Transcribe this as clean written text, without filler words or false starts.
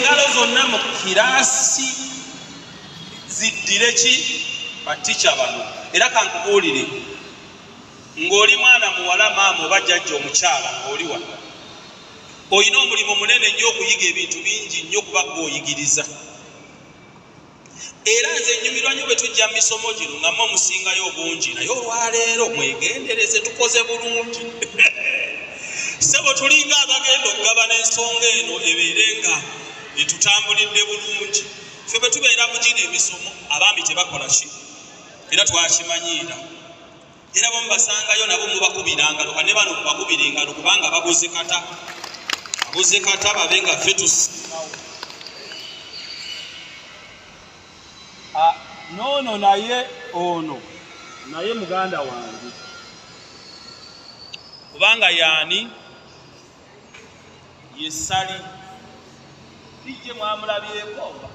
Engalo zonna mu kiraasi ziddire ki batica bano. Era kankubuulire, ng'oli mwana muwala, maama oba jjajja omukyala ng'oli wano, olina omulimu munene nnyo okuyiga ebintu bingi nnyo kuba gwe oyigiriza. Era nze nnyumirwa nnyo bwe tujja mu misomo gino nga mmwe musingayo obungi, naye olwaleero mwegendereze, tukoze bulungi. Ssebo, tulinga abagenda okugabana ensonga eno ebeere nga etutambulidde bulungi. Ffe bwe tubeera mu gino emisomo, abaami tebakola ki, era twakimanyiira. Era bo mubasangayo nabo mubakubira ngalo, kane bano mubakubira engalo kubanga babuze kata, babuze kata babe nga ffe tusingawo. Ah, noono naye ono naye muganda wange, kubanga yaani ye Ssali dijje mwamulabyeko oba?